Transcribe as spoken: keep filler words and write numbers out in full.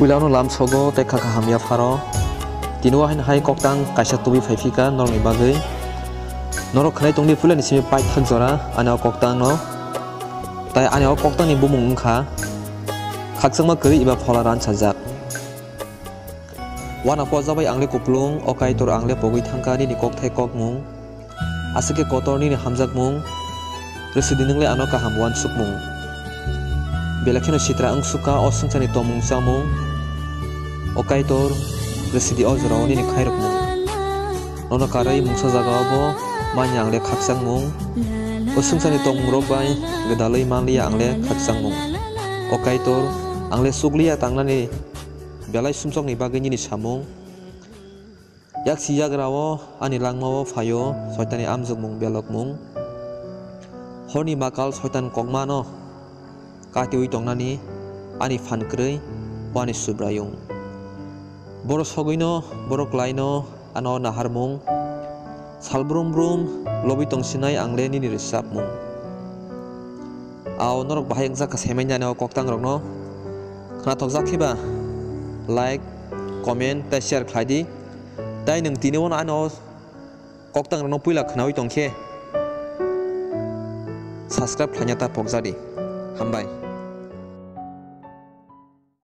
Puila no lam sogo tei kha kha hamya pharo. Tini o haino hai koktang kaisa tubui phai phika norokni bagwi. Norok khwnai tongdi puilani simi paithak jora ani o koktang no. Tai ani o koktang ni bumung wngkha khakchangma kwrwi eba phola ransajak. Wana pojabai ang le kuplung, o Kaitor ang le pogwi thangkha nini kokthai kokmung. Aswk khe kotor nini hamjakmung, rwsidi nwng le ano kaham uansukmung. Belai kheno sitra wngsukha o swngcharni tongmung chamung. O Kaitor, rwsidi o jorao nini khairokmung. Nono karwi mungsa jagao bo manya ang le khakchangmung. O swngcharni tongmungrok bai gwdalwi manliya ang le khakchangmung. O Kaitor, ang le chukliya tangnani belai sumsokni bagwi nini samung. Yaksi yagrao ani langmao phaio Soitanni amjokmung belokmung. Horni makal Soitan kokmano katiui tongnani ani phan kwrwi o ani Subraiyung. Borok sogwino, borok klaino ano naharmung. Sal brum brum lobwi tongsinai ang le nini rwchapmung. Ao norok bahai wngjak kha saimanjani o koktangrokno. Khnathokjak khe ba like, comment tei share khlai di. Tai nwng tini ono ano koktangrokno puila khnaui tong khe subscribe khlaina ta pokjadi. Hambai.